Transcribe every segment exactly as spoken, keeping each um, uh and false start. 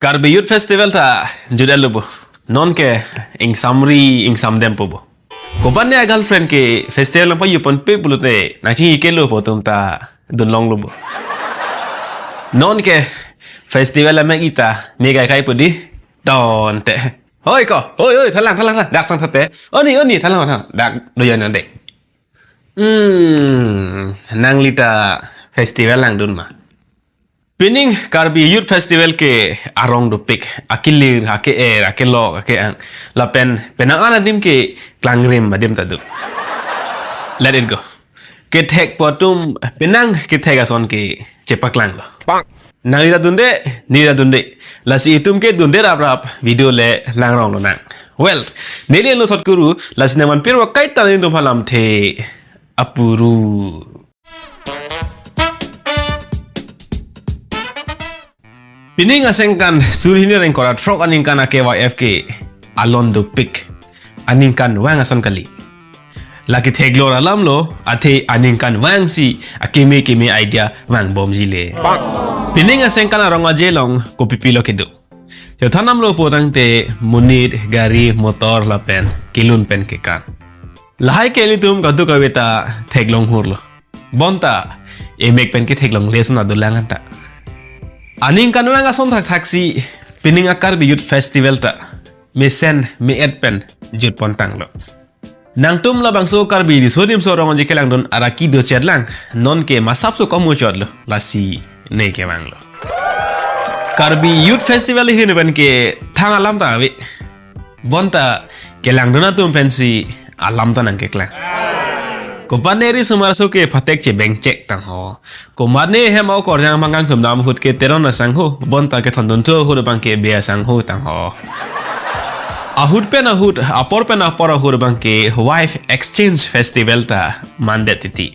Karbi Youth Festival ta jut-et lo bo. Non ke ingsamri ingsamdempo bo. Koban ne a-girlfriend ke festival nangpajutponpe pulote nangchingki ke lo pu atum ta dunlong lo bo. Non ke festival amek ita me kaikai pu di. Donte. Hoi ko, hoi, hoi, thalang, thalang, thalang, dak sang thate. Oni, oni, thalang, thalang, dak doyan ande. Hmm, nangli ta festival langdun ma? Pining Karbi Youth Festival ke arong dopik, akilir, ake-er, akelok, ake-ang. Lapen penang an adim ke klangrim adim ta do. Let it go. Kethek pu atum penang kethek ason ke chepaklang lo. Nangli ta dunde, neli ta dunde. Lasi itum ke dunde raprap video le langrong lonang. Well, neli lo Sotkuru, lasi nangman pirwa kaita nelitum alamthe apuru. Pining asengkan suri hini ra ingkoi ra throk aningkan a-K Y F ke alon dopik, aningkanvang ason kali. Lake theklor alam lo, athe aningkanvang si akeme keme idea vangbomji le. Pining asengkan arong aje along kopipi lo kedo? Chethan damlo pu tangte monit, gari, motor lapen kelun pen kekan. Lahai ke ilitum kadokave ta theklong hur lo. Bonta emek pen ketheklongle ason ta dolang anta. Aningkanvang ason thakthaksi pining a-Karbi Youth Festival ta mesen me-et pen jutpontanglo. Nangtum labangso Karbi Riso Nimso Rong Aje kelangdun araki dochet lang, non ke masapso komuchotlo, lasi ne kevanglo. Karbi Youth Festival ahin pen ke thang alam ta ave. Bonta kelangdun atum pensi alam ta nangkeklang. Komatne risomar aso ke phatek chebengchek tangho. Komatne hem akorjang manggang thumdam ahut ke Teron asangho. Bonta kethondun thu ahut abang ke Bey asangho tangho. Ahut pen ahut, apor pen apor ahut abang ke wife exchange festival ta mandet titi.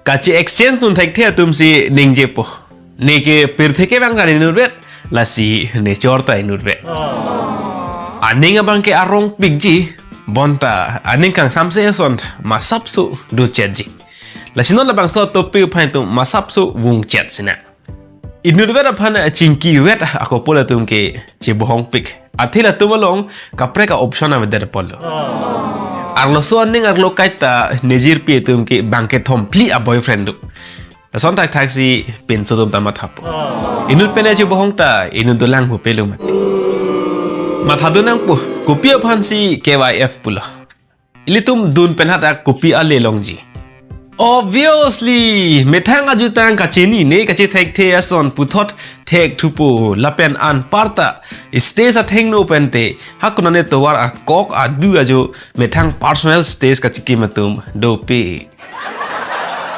Kache-exchange dun thekthe atum si ningjepo. Ne ke pirthe kevang ta inutvet, lasi ne chor ta inutvet. Aning abang ke arongpikji, bonta aning kangsamse ason masapso dochetji. Lasi non labangso topic aphan itum masapso vungchet sinang. Inutvet aphan chingkivet akopol atum ke chebohongpik. Athe latum along kaprek a-option avedet apotlo. Arloso aning arlo kaita nejirpi atum ke bang kethom phli a-boyfriend do. Lason thakthaksi pinso atum ta mathapo. Inut pen chebohong ta inut dolang pu pelo mati. Mathadun nangpo, kopi aphansi K Y F pulo? Ilitum dun pen hadak kopi ale longji? Obviously, methang ajutang kachinine kachethekthe ason puthot thekthupo lapen anparta stage athengno pente hakunane tovar akok adu ajo methang personal stage kachikim atum dopik.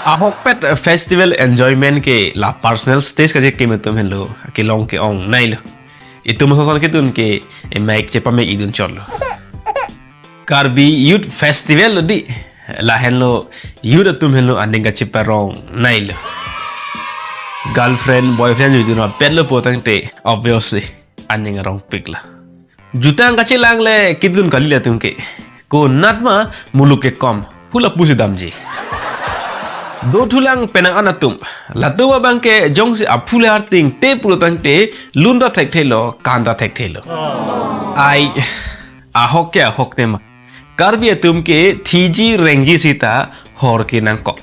Ahokpet festival enjoyment ke la personal stage kachikim atum henlo, kelong ke-ongneilo. Itum ason ason kedun ke e mic chepamek-idun chotlo. Karbi Youth Festival lo di. Lahenlo youth atum henlo aning kacheparongneilo. Girlfriend, boyfriend jujun apetlo pu tangte obviously aning arongpiklo. Jutang kachelang le kedun kali latum ke. Konatma muluk kekom, hula pusi damji. Dothulang penang an atum. Latum abang ke jongsi aphu le arting te pulo tangte lun ta thekthelo, kan ta thekthelo. Ai, ahok ke ahok tema. Karbi atum ke thiji rengji sita hor kenangkok.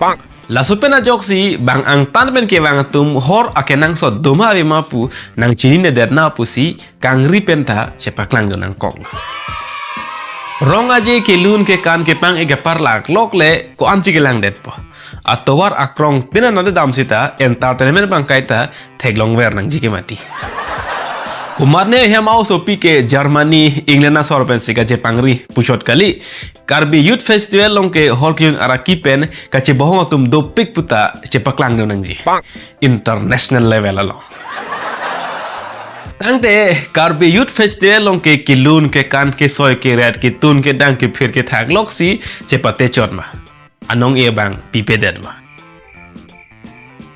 Laso pen ajoksi bang angtan pen kevang atum hor akenangsot doma ave ma pu nangchininedet na pusi kangri pen ta chepaklangdun nangkoklo. Rong aje kelun kekan kepang-ik keparlak lok le ko-ansi kelangdetpo. Atovar akrong tina nade dam sita entertainment abang kaita theklongver nangji ke mati. Komatne hem a-osopi ke Germany, England asor pensi kachepangri puchot kali. Karbi Youth Festival along ke hor kejun araki pen kachebohong atum dopik puta chepaklangdun nangji. International level along. Tangte Karbi Youth Festival along ke kelun kekan kesoi keret ketun kedang kephir kethak loksi chepatechot ma? Anong-e abang pipedet ma?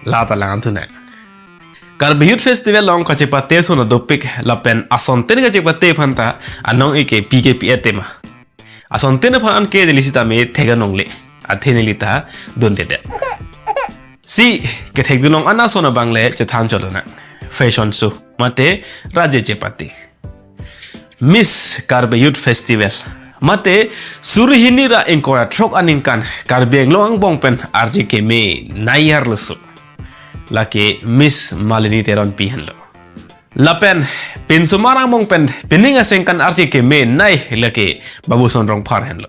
La ta lang-an thunang. Karbi Youth Festival along kachepate ason dopik lapen asontin kachepate aphanta anong-e ke pi ke pi-et tema? Asontin aphan an ke neli sitame thek-an longle. Athe neli ta dundedet. Si, kethekdun long an ason abang le chethan chot lonang. fashion show, mate Raje Chepate. Miss Karbi Youth Festival, mate suri hini ra ingkoi ra throk aningkan Karbi Anglong angbong pen arje kemenei arloso, lake Miss Malini Teronpi henlo. Lapen pinso mar angbong pen pining aningkan arje kemenei lake Babusona Rongphar henlo.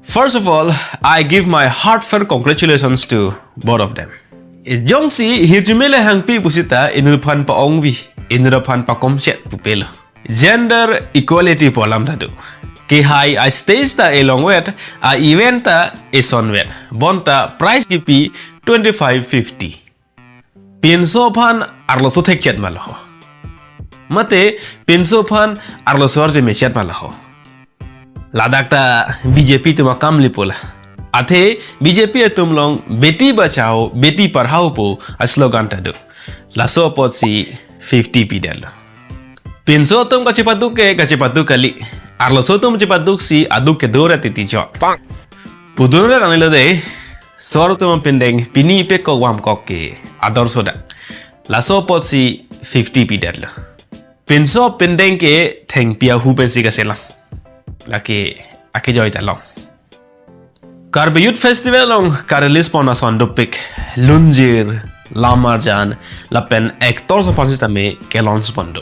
First of all, I give my heartfelt congratulations to both of them. Jongsi hirjume le hangpi pusita inut aphan pa-ongvi, inut aphan pakomchet pupelo. Gender equality pu alam ta do. Kehai a-stage ta elongvet, a-event ta esonvet. Bonta prize kipi twenty-five fifty. Pinso aphan arloso thekchet ma lo ho? Mate pinso aphan arloso arje mechet ma lo ho? Ladak ta B J P atum akam le pu la. Athe B J P atum along "Beti Bachao, Beti Padhao" pu a-slogan ta do. Laso apotsi fifty pidetlo. Pinso atum kachepaduk ke kachepaduk kali. Arloso atum chepaduk si aduk kedo ra titi chot. Pudun ra nanglo de. Sor atum apindeng pini pekok vamkok ke ador sodak. Laso apotsi fifty pidetlo. Pinso apindeng ke thengpi ahu pensi kaselam. Lake akejoi ta long. Karbi Youth Festival along ka-release pon ason dopik, lunjir, lamarjan, lapen actors aphan sitame ke-launch pon do.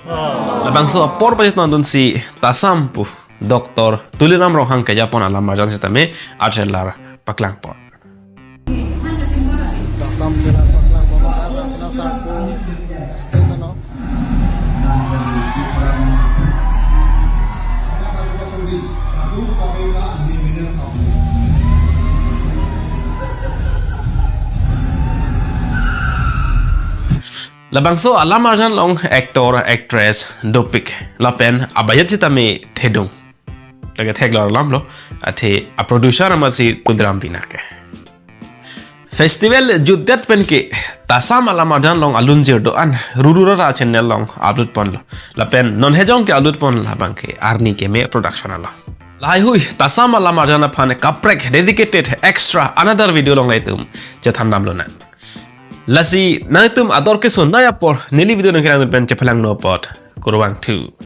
Labangso apor pajutdun si Tasam pu Doctor Tuliram Ronghang kejapon alamarjan sitame a-trailer paklang pon. Tasam trailer paklang pon, Tasam stage along. Labangso alamarjan along actor, actress dopik, lapen a-budget sitame thedung. Lake theklong alam lo, athe a-producer amatsi Tuliram Pinakke. Festival jutdet pen ke Tasam alamarjan along alunjir do-an Ruru Rara channel along upload ponlo. Lapen non hejong ke-upload pon labang ke Arni Keme Production along. Lahaihui Tasam alamarjan aphan kaprek dedicated extra another video along nangtum chethan damlonang. Lasi nangtum ador kesonei apor neli video nangkerang pen chephalang non apot kurvangthu.